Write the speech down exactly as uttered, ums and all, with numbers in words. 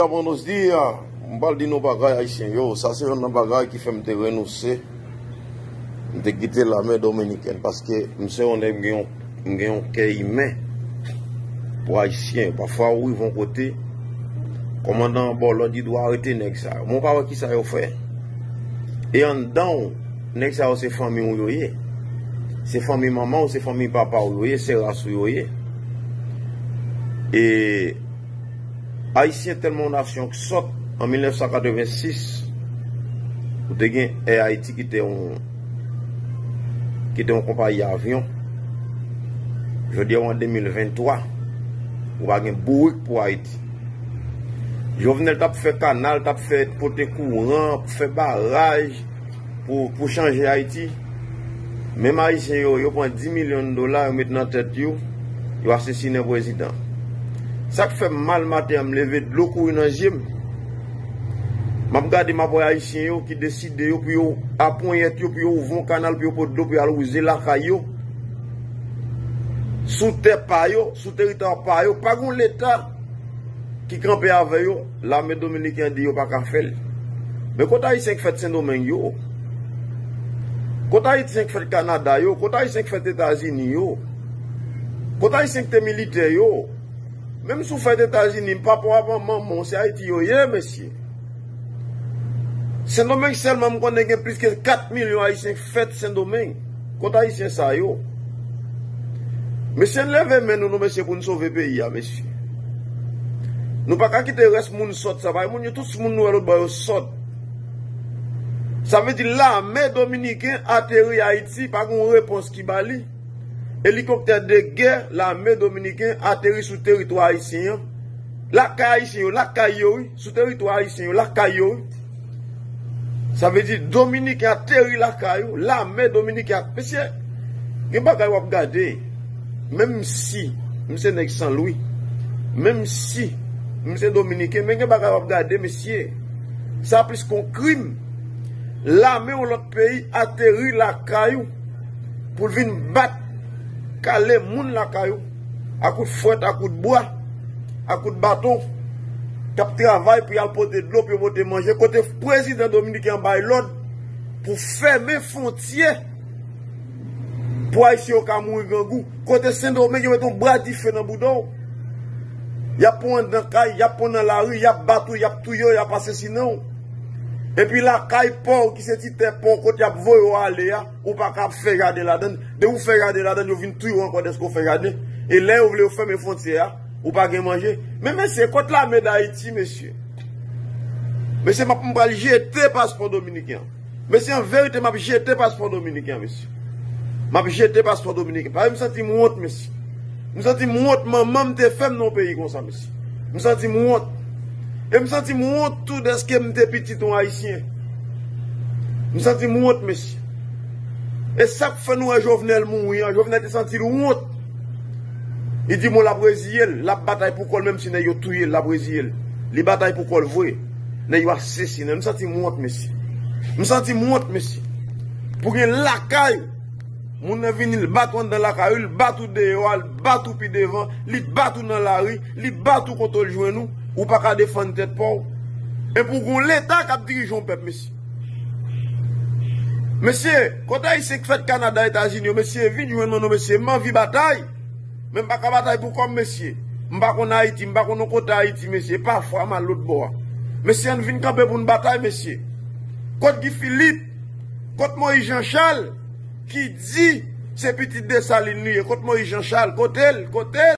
Buenos días. M pral di nou bagay, Ayisyen yo, sa se youn nan bagay ki fè m te renouse. M te kite lame dominikèn paske m se yon nèg, m gen yon, m gen yon kè imen pou Ayisyen. Pafwa ou rive yon kote, kòmandan an ba w lòd, li di w arete nèg sa yo. Men w pa wè kisa yo fè. E anndan w, nèg sa yo se fanmi w yo ye. Se fanmi manman w, se fanmi papa w yo ye, se ras ou yo ye. E Ayisyen tèlman yon nasyon k sòt, an mil nèf san katrevensis, ou te gen Air Haiti ki te yon, ki te yon konpayi avyon. Jodi a, w an de mil venntwa, ou pa gen bourik pou Ayiti. Jovenel t ap fè kanal, t ap fè pote kouran, fè baraj pou, pou chanje Ayiti. Menm Ayisyen yo, yo pran dis milyon dola, yo met nan tèt yo, yo asesinen prezidan. Sa k fè m mal maten an, m leve, dlo kouri nan zye m. M ap gade, m ap wè Ayisyen yo ki deside yo pou yo aponyèt yo, pou yo ouvri yon kanal, pou yo pot dlo, pou yo al wouze lakay yo. Sou tè pa yo, sou teritwa pa yo, pa gen yon Leta ki kanpe avè yo, lame dominiken an di yo pa ka fè l. Men kote Ayisyen k fèt Sendomeng yo? Kote Ayisyen k fèt Kanada yo? Kote Ayisyen k fèt Etazini yo? Kote Ayisyen k te militè yo? Menm si w fèt Etazini, papa w a manman w, se Ayiti yo ye, mesye. Sendomeng sèlman, m konnen gen plis ke kat milyon Ayisyen k fèt Sendomeng. Kote Ayisyen sa yo? Mesye, n leve men nou, nou, mesye, pou n sove peyi a, mesye. Nou pa ka kite rès moun sòt sa. Paske moun yo, tout moun nou wè lòt bò yo sòt. Sa vle di lame dominiken ateri Ayiti, pa gen yon repons ki ba li. Elikoptè de gè lame dominiken ateri sou teritwa ayisyen an. Lakay ayisyen yo, lakay yo, wi. Sou teritwa ayisyen yo, lakay yo, wi. Sa vle di dominiken ateri lakay ou, lame dominiken at-, mesye, gen bagay w ap gade. Menm si m se nèg San Lwi, menm si m se dominiken, men gen bagay w ap gade, mesye. Sa plis kon krim. Lame yon lòt peyi ateri lakay ou pou l vin bat, kale moun lakay ou, a kout fwèt, a kout bwa, a kout baton, k ap travay pou y al pote dlo, pou yo pote manje, kote prezidan dominiken an bay lòd pou fèmen fwontyè, pou Ayisyen yo ka mouri grangou, kote Sendomeng yo met yon bra dife nan bouda w. Y ap pran w anndan kay, y ap pran w nan lari, y ap bat ou, y ap touye w, y ap asesinen w. Epi lakay pa w ki se ti tè pa w kote y ap voye w ale a, ou pa ka ap fè jaden ladan l. Depi w fè jaden ladan l, yo vin touye w ankò dèske w fè jaden. E lè yo vle yo fèmen fwontyè a, ou pa gen manje. Men mesye, kot lame Dayiti, mesye? Mesye, m ap, m pral jete paspò dominiken an. Mesye, an verite, m ap jete paspò dominiken an, mesye. M ap jete paspò dominiken. Paske m santi m wont, mesye. M santi m wont, manman m te fè m nan yon peyi konsa, mesye. M santi m wont. E m santi m wont tou dèske m te pitit yon Ayisyen. M santi m wont, mesye. E sa k fè nou wè Jovenel mouri an, Jovenel te santi l wont. Li di, bon, l ap reziye l, l ap batay pou kò l, menm si nèg yo touye l, l ap reziye l. Li batay pou kò l vre. Nèg yo asesinen l. M santi m wont, mesye. M santi m wont, mesye. Pou gen lakay, moun nan vini, l bat ou anndan lakay ou, l bat ou deyò a, l bat ou pi devan, li bat ou nan lari, li bat ou kote l jwenn ou, ou pa ka defann tèt pa w. E pou gen yon Leta k ap dirije yon pèp, mesye. Mesye, kote Ayisyen k fèt Kanada, Etazini yo, mesye, vin jwenn mwen non, mesye, m anvi batay. Men m pa ka batay pou kò m, mesye. M pa konn Ayiti, m pa konn yon kote Ayiti, mesye. Pafwa m al lòt bò a. Mesye, ann vin kanpe pou n batay, mesye. Kot Guy Philippe? Kot Moïse Jean Charles? Ki di se pitit Desalin li ye. Kot Moïse Jean Charles? Kote l? Kote l?